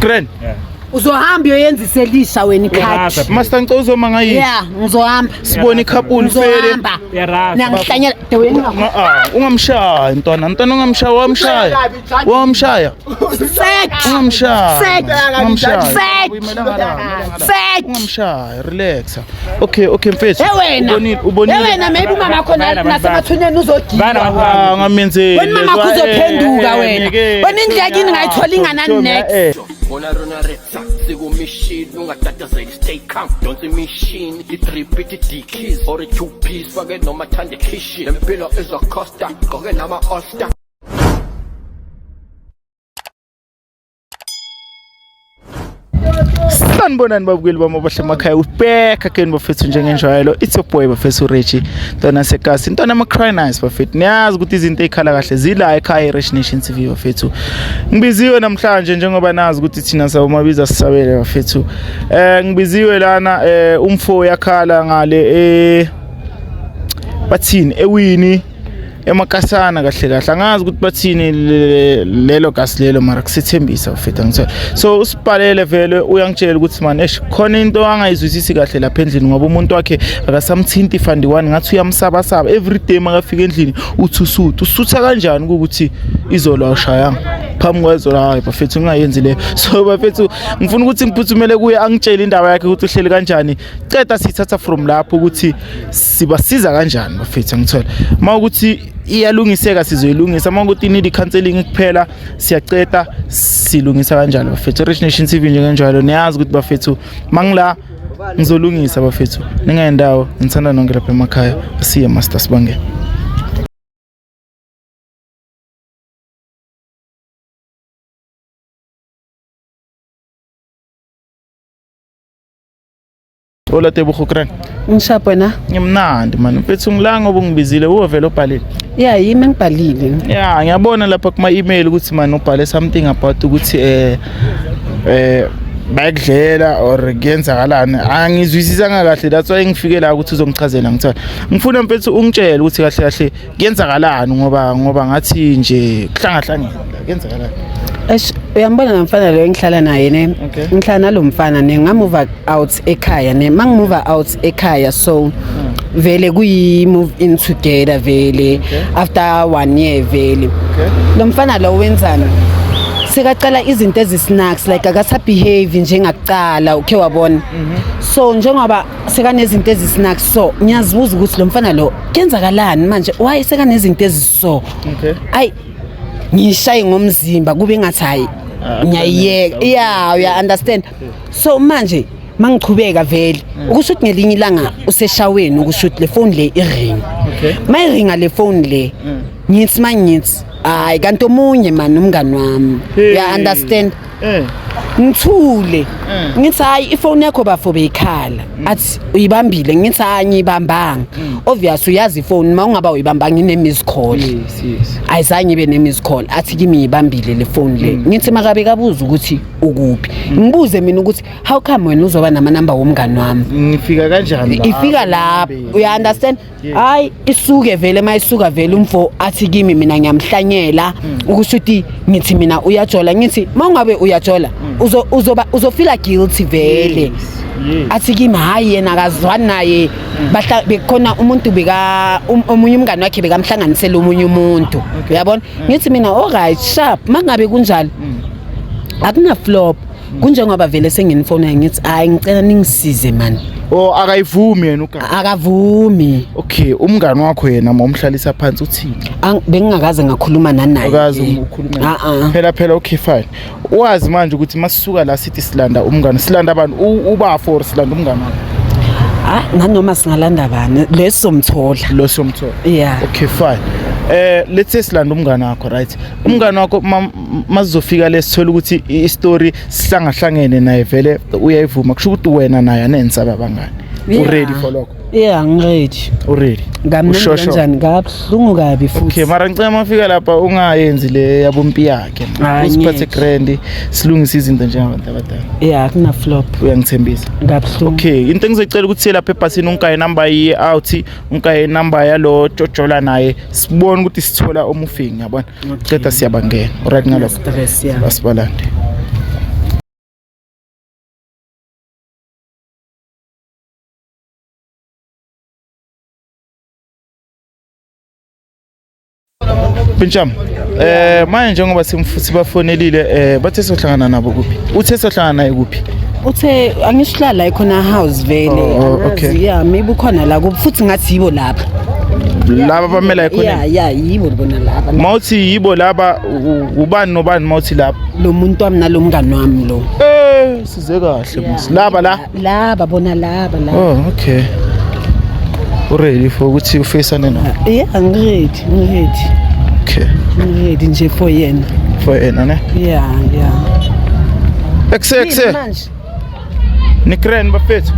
Grand. Uzohamba uyoyenza iselisha wena ikhadi. Master ngicela uzoma ngayi. Yeah, ngizohamba. Sibone ikhapuli fele. Ngizohamba. Uyarasa. Nangihlanyela the way Ah, ungamshaya ntwana. Ntwana ungamshaya, wamshaya. Wamshaya. Set. Ungamshaya. Set. Ungamshaya. Set. Uyimela ngala, uyimela ngala. Set. Ungamshaya, relax. Okay, okay mfethu. Hey wena. Ubonile, ubonile. Hey wena maybe umama wakho Vayela abantu nasemathuneni bakho. Vayela uzogiwa. abantu bakho. Ah, ngamenzeli. Wena mama wakho uzophenduka wena. Wena indlu yakini ngayithola inganani next. Bona rona retsa sikumishini ungatatazeli stay calm donsa imishini i-drip ithi d-keys or i-two piece fake noma thande khishi lempilo izocosta gqoke nama-all-star. Sanibonani babukeli bami abahle emakhaya, ubheka again bafethu njengenjwayelo. It's your boy bafethu uReggie, ntwana sekasi, ntwana ama cry nice bafethu. Niyazi ukuthi izinto ezikhala kahle zila ekhaya eRich Nation TV bafethu. Ngibiziwe namhlanje njengoba nazi ukuthi thina sawumabiza sisabele bafethu. Ngibiziwe lana umfo yakhala ngale bathini ewini emakasana kahle kahle, angazi ukuthi bathini lelo gasi lelo, mara kusethembisa bafethu angithola. So usibhalele vele uyangitshela ukuthi man eish khona into angayizwisisi kahle lapha endlini ngoba umuntu wakhe akasamthinti fandi one, ngathi uyamsabasaba every day makafika endlini uthi usutha usutha kanjani ukuthi izolo awushayanga phambi kwezolo. Hayi bafethu, ngingayenzi leyo. So bafethu ngifuna ukuthi ngiphuthumele kuye angitshele indaba yakhe ukuthi uhleli kanjani, ceda siyithatha from lapho ukuthi sibasiza kanjani bafethu. Angithola uma ukuthi iyalungiseka sizoyilungisa, uma ukuthi need counseling kuphela siyaceda silungisa kanjalo bafethu. Rich Nation TV njengenjalo, niyazi ukuthi bafethu mangila ngizolungisa bafethu, ningayendawo. Ngithanda nonke lapha emakhaya. Siye master sibangene. Hola Tebogo Grand. Ngishapho wena. Ngimnandi man. Mfethu ngila ngoba ungibizile uwe vele ubhalile. Yeah, yimi engibhalile. Yeah, ngiyabona lapha kuma email ukuthi man ubhale something about ukuthi bayakudlela or kuyenzakalani. Angizwisisanga kahle, that's why ngifike la ukuthi uzongichazela ngithola. Ngifuna mfethu ungitshele ukuthi kahle kahle kuyenzakalani ngoba ngathi nje kuhlangahlangene la kuyenzakalani. Eish, uyambona lo mfana lo engihlala naye ne. Okay. Ngihlala nalo mfana ne, ngamuva out ekhaya ne. Mangimuva out ekhaya so vele kuyi move in together vele after 1 year vele. Lo mfana lo wenzani? Sekacala izinto ezisnacks like akasabehave njengakuqala, ukhe wabona. So njengoba sekanezinto ezisnacks so ngiyazibuza ukuthi lo mfana lo kuyenzakalani manje, why sekanezinto eziso? Okay. Ayi ngishaye ngomzimba kube ngathi hayi ngiyayiyeka. Yeah, uya understand. So manje mangichubeka vele ukusho ukuthi ngelinye ilanga useshaweni ukusho ukuthi le phone le iring. Okay. Mayiringa le phone le ngithi mangithi hayi kanti omunye man umngani wami. Hey. Uya understand. Ngithule ngithi hayi ifoni yakho bafo beyikhala, athi uyibambile, ngithi hayi ngiyibambanga. Obvious uyazi ifoni uma ungaba uyibambanga ine miss call. Yes. Ayizange ibe ne-miss call, athi kimi ngiyibambile le phone le. Ngithi makabe kabuza ukuthi ukuphi, ngibuze mina ukuthi how come wena uzoba namanamba womngani wami? Ngifika kanjani la? Ifika lapho, uya understand. Hayi isuke vele, mayisuka vele umfo athi kimi mina ngiyamhlanyela ukusho ukuthi ngithi mina uyajola, ngithi mawungabe uyajola uzoba uzofila guilty vele. Yes. Athi kimi hayi yena akazwani naye, bahla bekhona umuntu beka omunye umngani wakhe bekamhlanganisela omunye umuntu, uyabona. Ngithi mina alright sharp, mangabe kunjalo akuna flop, kunjengoba vele senginifona ngithi hayi ngicela ningisize man. Oh, akayivumi yena ugama. Akavumi. Okay, umngani wakho yena mawumhlalisa phansi uthini? Bengingakaze ngakhuluma nanaye. Akaze ukhulume. Ah ah. Phela phela okay fine. Wazi manje ukuthi masisuka la sithi silanda umngani, silanda abantu ubafo or silanda umngani wakho? Ah, nanoma singalanda bani lesomthola. Lo somthola. Yeah. Okay fine. Let's say silanda umngani wakho, right? Umngani wakho mazofika lesithola ukuthi i-story sihlangahlangene naye vele uyayivuma, kusho ukuthi wena naye anensaba bangani. Yeah. Uready for lokho? Yeah, ngiready. Uready? Kamnandi Ushosho. kanjani, kabuhlungu kabi futhi. Okay, mara ngicela mafika lapha ungayenzi le yabompi yakhe. Hayi, Usiphathe ngeke. grand, silungise izinto njengabantu abadala. Yeah, kuna flop. Uyangithembisa? Kabuhlungu. Okay, into engizocela ukuthi siye lapha ebhasini unkaye number ye out, unkaye number yalo jojola naye, sibone ukuthi sithola omufing, yabona. Qeda siyabangena. Alright ngalokho. Stress, yeah. Asibalande. Mpintsham, manje njengoba sibafonelile, bathe sohlangana nabo kuphi? Uthe sohlangana naye kuphi? Uthe angishlala la ikhona house vele. Oh, Angazi, okay. Yeah, maybe ukhona la futhi ngathi yibo lapha. Laba bamela Yeah, ikhona. yeah, yibo bona laba. Mawuthi yibo laba, ubani nobani mawuthi laba? Lo muntu wami nalo mngani wami lo. Size kahle mos. Laba la. Laba bona laba la. Oh, okay. Uready for ukuthi ufacane no? Yeah, ngiready, ngiready. Okay. Ngiready nje for yena. For yena ne? Yeah. Ekse ekse. Manje. Nikren bafethu.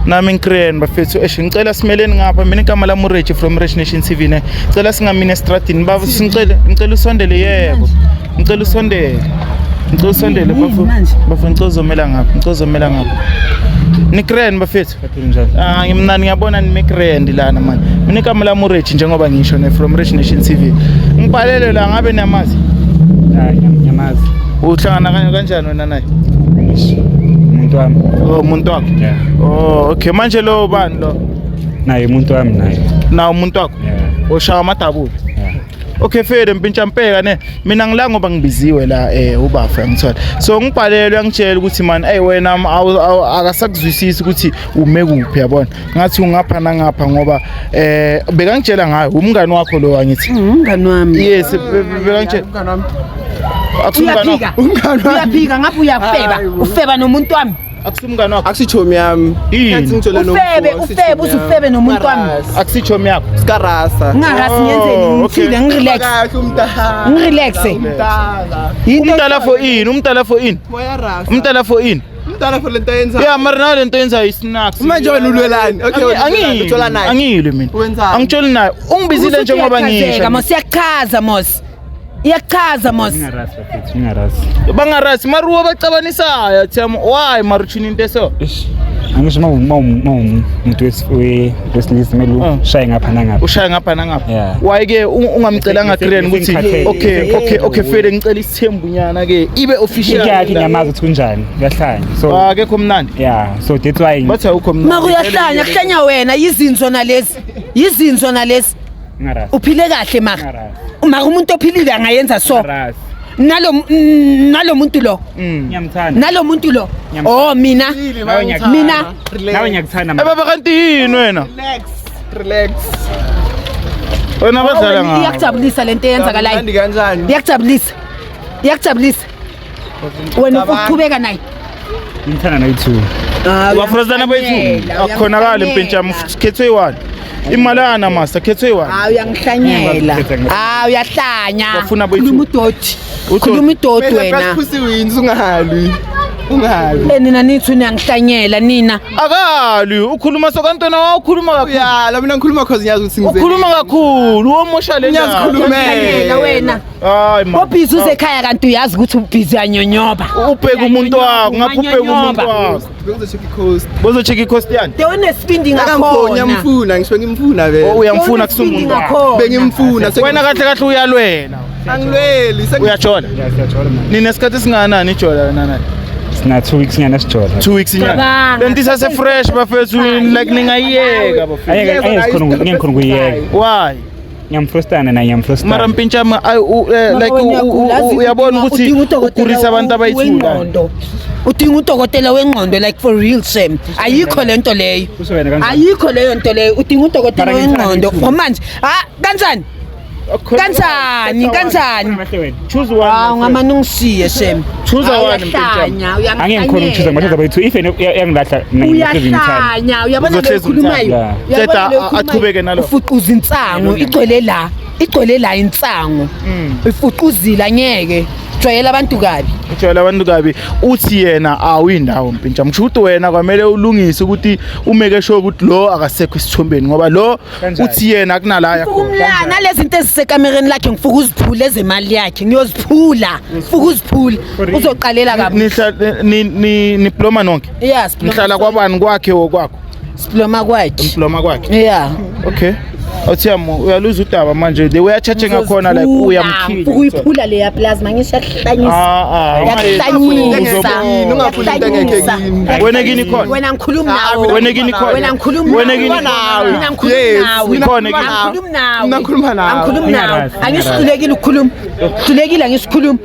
Nami ngikren bafethu. Eish, ngicela simeleni ngapha. Mina igama lami uReggie from Rich Nation TV ne. Ngicela singamini estradini. Baba singicela usondele yebo. Ngicela usondele. Ngicela usondele Yini bafo. manje? Bafo ngicela uzomela ngapha. Ngicela uzomela ngapha. Nikren bafethu. Njani? Ah, ngimnani ngiyabona nime grand lana man. Mina igama lami uReggie njengoba ngisho ne from Rich Nation TV. Ngibhalele la ngabe niyamazi. Hayi, ngiyamazi. Uhlangana kanjani wena naye? Umuntu wami. Oh, umuntu wakho. Yeah. Oh, okay. Manje lo bani lo? Naye umuntu wami naye. Na umuntu wakho? Yeah. Oshaya amadabula. Yeah. Okay fede mpintsha mpeka ne. Mina ngila ngoba ngibiziwe la ubafa ngithola. So ngibhalelwe uyangitshela ukuthi man hey wena akasakuzwisisi ukuthi ume kuphi yabona. Ngathi ungapha nangapha ngoba bekangitshela ngayo umngani wakho lo angithi. Umngani wami. Yes, bekangitshela. Umngani wami. Akusumngani Uyaphika. wakho. Umngani wami. Uyaphika ngapha uyafeba. Hayi bo. Ufeba nomuntu wami. Akusumngani wakho. Akusitshomi yami. Yini? Ngathi ngithole nomfo, Ufebe, akusitshomi ufebe, uze yami. ufebe nomuntu wami. Ngarasa. Akusitshomi yakho. Sikarasa. Ngingarasi ngiyenzeni Oh, okay. ngithile ngirelax. Kahle umntala. Ngirelaxe. Umntala. Umntala for ini, umntala for ini. Moya rasa. Umntala for ini. Umntala for lento ayenzayo. Yeah, mara nayo lento yenzayo i-snacks. Manje wena ulwelani? Okay, wena ulwelani? Uthola naye? Angilwi mina. Wenzani? Angitsholi naye. Ungibizile njengoba ngisho. Mos iyachaza mos. Iyachaza mos. Ngingarasi bafethu, ngingarasi. Bangarasi maruwa bacabanisayo Themo. Why maruchini into eso? Eish. Angisho mawumuntu wesilisa kumele ushaye ngapha nangapha. Ushaya ngapha nangapha. Yeah. Why ke ungamcelanga grand ukuthi Sengikhathele. okay fele ngicela isithembunyana ke ibe official. Yakhe ngiyamazi ukuthi kunjani. Uyahlanya. So Akekho mnandi. yeah, so that's why Bathi awukho mnandi. Mara uyahlanya, kuhlanya wena yizinzo nalezi. Yizinzo nalezi. ngingarasi. Uphile kahle mara. Ngingarasi. Mara umuntu ophilile angayenza so. Ngingarasi. Nalo muntu lo. Ngiyamthanda. Nalo muntu lo. Oh mina. Nawe ngiyakuthanda. Mina. Nawe ngiyakuthanda. Eh man. baba kanti yini wena? Relax. Relax. Wena badlala ngawe. Iyakujabulisa lento eyenzakalayo. Mnandi kanjani? Iyakujabulisa. Iyakujabulisa. Wena uqhubeka naye. Ngimthanda nayi-two. Wafrozana bethu. Akukhonakali mpintshami khethwe yi-one. Imalana master khethwe yi-one. Hayi uyangihlanyela. Hayi uyahlanya. Bafuna boyi-two. Khuluma udoti. Udoti. Khuluma udoti Mina wena. kasiphusi wins ungahalwi. Ungahalwi. Eh nina nithi niyangihlanyela nina. Akalwi ukhuluma so kanti wena wawukhuluma kakhulu. Uyala mina ngikhuluma cause ngiyazi ukuthi ngize. Ukhuluma kakhulu uwomosha le ndaba. Ngiyazikhulumela. Uyangihlanyela wena. Hayi man. Obhizi usekhaya kanti uyazi ukuthi ubhizi uyanyonyoba. Ubheke umuntu wakho, ngapha ubheke umuntu wakho. Bekuzocheck i-coast. Bozocheck i-cost yani. De unesibindi Akangikhona ngakhona. ngiyamfuna, ngisho ngimfuna vele. Oh, uyamfuna kusumuntu wakho. Bengimfuna. Wena kahle kahle uyalwela. Angilweli. Uyajola. Yeah, siyajola man. Ninesikhathi esingakanani ijola wena naye? Sina 2 weeks nyana sijola. 2 weeks nyana. Cabanga. Lento isase fresh bafethu like ningayiyeka bafethu. Ayeke ayeke ngikhona ukuyiyeka. Why? Ngiyamfrustana naye ngiyamfrustana. Mara mpintshami like uyabona ukuthi ukurisa abantu abayithula. Udinga udokotela wengqondo like for real shame. Ayikho lento leyo. Usho wena kanjani? Ayikho leyo nto leyo. Udinga udokotela Mara ngithanda wengqondo. ngithule. Ngomanje ah kanjani? Kanjani? Kanjani? Kahle wena. Choose one. Hawu ngamane ungishiye shame. Choose one, mpintshami. Uyahlanya, Angeke ngikhona ukuchuza ngoba abayithu if yena uyangilahla mina ngihlezi ngithanda. Uyahlanya, uyabona le Uzohlezi khulumayo. umthanda. Qeda aqhubeke nalo. Ufuquza insangu igcwele la. Igcwele la insangu. Ifuquzile angeke. Jwayela abantu kabi. Ujwayela abantu kabi uthi yena awuyindawo mpintshami. Kusho ukuthi wena kwamele ulungise ukuthi umeke sure ukuthi lo akasekho esithombeni ngoba lo Kanjani? uthi yena akunalaya khona. Umlana lezi zinto ezisekamereni lakhe ngifuka uziphula ezemali yakhe. Ngiyoziphula. Ngifuka uziphula. Uzoqalela kabi. Nihla ni ni niploma nonke. Yeah, siploma. Nihlala kwabani kwakhe wokwakho. Siploma kwakhe. Niploma kwakhe. Yeah. Okay. Awuthiyamo uyaluza udaba manje the way achache ngakhona like uyamkhila. Ukuyiphula leya plasma ngisho yakuhlanyisa. Ah ah. Yakuhlanyisa. Ungakhulumi. Ungakhulumi into engekho kimi. Wena kini khona? Wena ngikhulumi nawe. Wena kini khona? Wena ngikhulumi Wena kini nawe. Mina ngikhulumi Yes, nawe. mina Khona ngikhuluma kini. nawe. Angikhulumi nawe. Mina ngikhuluma nawe. Angikhulumi nawe. Ngiyarazi, Angisihlulekile ukukhuluma. Hlulekile angisikhuluma.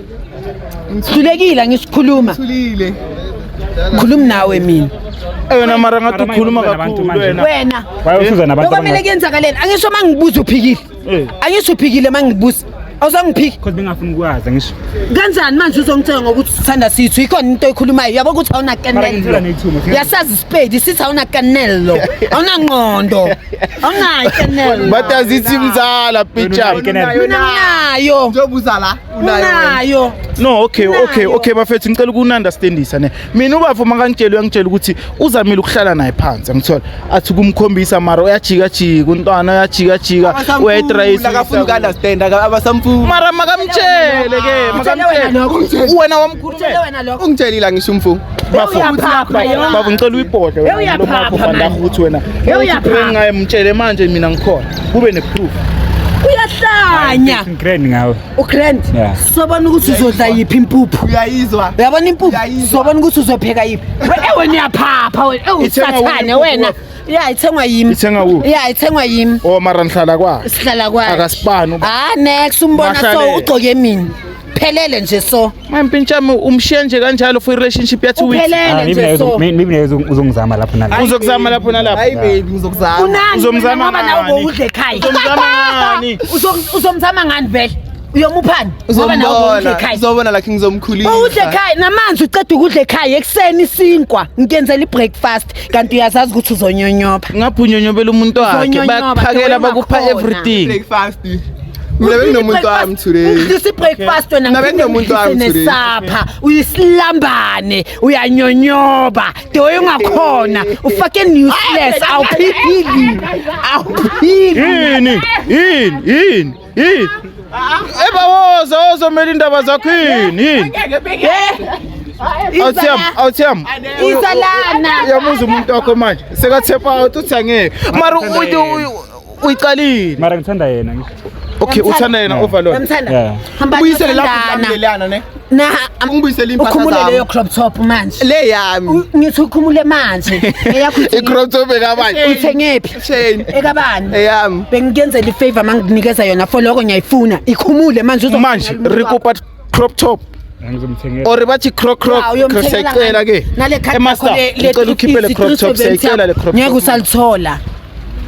Hlulekile angisikhuluma. Thulile. Khulumi nawe mina. Eh, wena mara ngathi Mara ukhuluma manje usuza nabantu kakhulu manje. wena. Wena. Why usuza nabantu Lokwamele kuyenzakaleni? Angisho mangibuza uphikile. Eh. Angisho uphikile mangibuza. Awuzangiphiki. Because bengafuni ukwazi ngisho. Kanjani manje uzongitshela ngokuthi sithanda sithu ikhona into oyikhulumayo uyabo ukuthi Mara awunakanelo ngithola neyithumo. uyasazi isipedi sithi awunakanelo awunangqondo awunayo ikanelo But azithi mzala pitcha. Wena mina nginayo Njengoba la unayo. wena. unayo No, okay, okay, Unayo. okay bafethu ngicela ukununderstandisa ne. Mina ubafo makangitshela uyangitshela ukuthi uzamile ukuhlala naye phansi angithola. Athi kumkhombisa mara uyajika jika untwana uyajika jika Abasamfuni, uyayitrayisa. akafuni uku-understand, abasamfuni. Mara makamtshele ke, Utshele wena makamtshele. lokho. Wena Utshele wamkhulumela. wena lokho Ungitshelile ngisho umfo. Bafo, Uyaphapha yona. bafo ngicela uyibhodle wena Uyaphapha, umlomo wakho man. vandag ukuthi wena. Uyaphapha. Ngaye mtshele manje mina ngikhona. Kube neproof. uyahlanya Grand ngawe. ugrand Yeah. sobona ukuthi uzodla yiphi impuphu Uyayizwa. uyabona impuphu Uyayizwa. sobona ukuthi uzopheka yiphi wena uyaphapha wena Ithengwa ewusathane wuwe wena ya ithengwa yimi Ithengwa wuwe? ya ithengwa yimi Oh mara ngihlala kwakhe. sihlala kwakhe Akasipani uba. ah next umbona so Mahlalele. ugcoke mina phelele nje so Mampintshami umshiya nje kanjalo for relationship ya 2 weeks. uphelele Ah, maybe nje naye so maybe naye uzongizama lapho nalapho. Uzokuzama lapho nalapho. Hayi baby ngizokuzama. unani Uzomzama wena ngoba nawe ngani? bowudla ekhaya Uzomzama ngani? Uzomzama ngani vele uyomuphani ngoba nawe bowudla Uzomubona. ekhaya Uzobona like ngizomkhulisa. bowudla ekhaya namanzi uceda ukudla ekhaya ekuseni isinkwa ngikenzela i-breakfast kanti uyazazi ukuthi uzonyonyoba Ngapha unyonyobela umuntu wakhe Uzonyonyoba, bayakuphakela wena bakupha ukhona. everything. Breakfast. Mina benginomuntu wami today. Ungidlisa i-breakfast wena Mina benginomuntu wami ngiphinde today. nesapha uyisilambane uyanyonyoba the way ungakhona ufake useless awuphili awuphili Yini? Yini? Yini? Yini? Eba woza wozomela indaba zakho yini? Yini? Awuthiyam, awuthiyam. Iza lana Uyamuza umuntu wakho manje. Sekathepha out uthi angeke. Mara uyiqalile. Mara ngithanda yena ngisho. Okay, uthanda yena overload. Uyamthanda? Yeah. Hamba Ubuyisele lapho niyothandana. ulamlelana ne. Na Ungibuyisele impahla ukhumule zami. leyo crop top manje. Le yami. Ngithi ukhumule manje. Eyakho I-crop top ekabani? uyithengephi? Shane. Ekabani? Eyami. Bengikenzela ifavor mangikunikeza yona for lokho ngiyayifuna. Ikhumule manje uzo Manje rikopa crop top Ngizomthengela. or bathi crop crop siyayicela ke. Nale card Eh, master, yakho le ngicela ukhiphe le crop top siyayicela le crop Ngeke top. usalithola.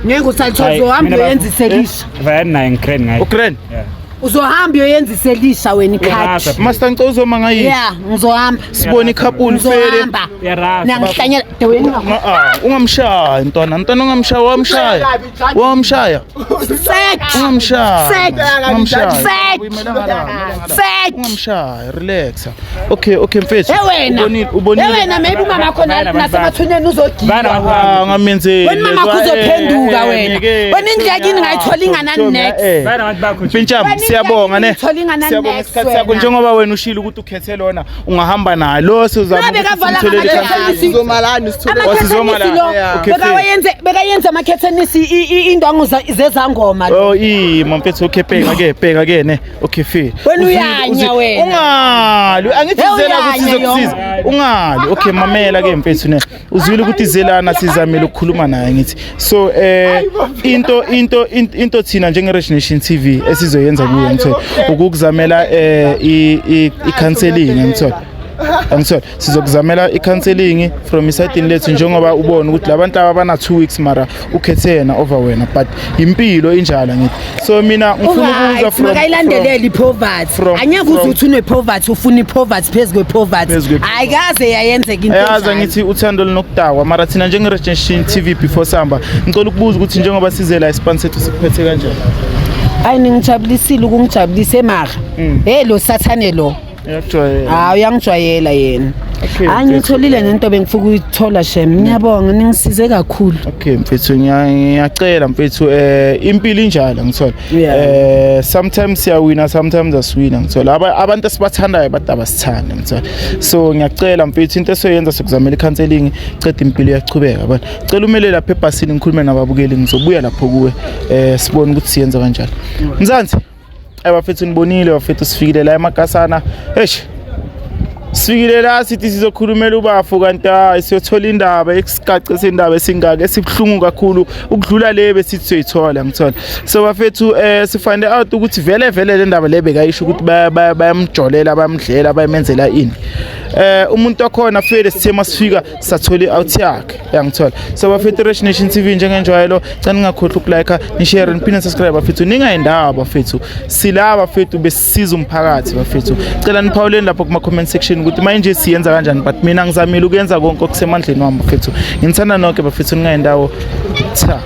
Ngeke usalithola Hayi, uzohamba mina uyenza iselisha. Vayani naye ngigrand ngaye. Ukraine. Yeah. Uzohamba uyoyenza iselisha wena ikhadi. Uyarasa. Master ngicela uzoma ngayi. Yeah, ngizohamba. Sibone i-couple fele. Ngizohamba. Uyarasa. Nangihlanyela the way Ah, ungamshaya ntwana, ntwana ungamshaya, wamshaya. Wamshaya. Set. Ungamshaya. Set. Ungamshaya. Set. Uyimela ngala, uyimela ngala. Set. Ungamshaya, relaxa. Okay, okay mfethu. Hey wena. Ubonile, ubonile. Hey wena maybe umama khona Vayana abantu nasemathuneni Vayana uzogiya. abantu Ah, ungamenzeli. Wena mama wakho uzophenduka wena. Wena indlu yakini ngayithola ingana next. Vayana abantu bakho. Mpintsham Wena siyabonga ne. Uyithola ingana Siyabonga next isikhathi sakho wena. njengoba wena ushilo ukuthi ukhethe lona ungahamba naye. Lo sizama. Ngabe ukuthi kavala simtholele ngamakhethenisi. i-counselling. Sizomalani sithole. Wasizoma la. Amakhethenisi lo Yeah. Okay, bekawayenze bekayenza amakhethenisi indwangu zezangoma. Oh, ima mfethu okay bheka ke bheka ke ne. Okay fair. Wena uyanya wena. Ungali, angithi Hey, zela ukuthi uyanya sizokusiza. Ungali. Okay mamela ke mfethu ne. Uzwile ukuthi zelana sizamile ukukhuluma naye ngithi. So into into into thina njenge Rich Nation TV esizoyenza kuyo ngithe ukukuzamela i counseling ngithola. Angithola sizokuzamela i-counseling from isayidini lethu njengoba ubona ukuthi labantu laba bana 2 weeks mara ukhethe yena over wena but impilo injalo ngithi so mina ngifuna ukuza Right, makayilandelele i-poverty. Angeke uze uthi une-poverty ufuna i-poverty phezu kwe-poverty. Phezu kwe-poverty. Ayikaze yayenzeka into Yazi enjalo. ngithi uthando lunokudakwa mara thina njenge-Regeneration TV before sihamba ngicela ukubuza ukuthi njengoba size la isipani sethu sikuphethe kanjani. Hayi ningijabulisile ukungijabulisa emara. Hey lo sathane lo. Uyakujwayela. Hayi uyangijwayela yena. Okay, Hayi mfethu. ngitholile nento bengifuna ukuyithola shem. Ngiyabonga ningisize kakhulu. Okay mfethu ngiyacela mfethu impilo injalo ngithola. Yeah. Sometimes siyawina sometimes asiwina ngithola. Abantu esibathandayo bathi abasithandi ngithola. So ngiyacela mfethu into esoyenza sokuzamela i-counseling ceda impilo iyachubeka yabona. Cela umele lapha ebhasini ngikhulume nababukeli ngizobuya lapho kuwe sibone ukuthi siyenza kanjani. Mzansi bafethu nibonile bafethu sifikile la emakasana. Eish. Sifikile la sithi sizokhulumela ubafu, kanti hayi, siyothola indaba esigace sendaba esingaka esibuhlungu kakhulu ukudlula le besithi siyoyithola, ngithola. So bafethu, sifind out ukuthi vele vele le ndaba le bekayisho ukuthi bayamjolela, bayamdlela, bayamenzela ini. Umuntu wakhona fele sithe masifika sathola i-out yakhe, yangithola. So bafethu, Rich Nation TV njengenjwayelo, cela ningakhohlwa ukulike, nishare, niphinde subscribe bafethu. Ningayindawo bafethu, sila bafethu besisiza umphakathi bafethu. Cela niphawuleni lapho kuma comment section ukuthi manje siyenza kanjani, but mina ngizamile ukuyenza konke okusemandleni wami bafethu. Nginithanda nonke bafethu, ningayindawo. Cha.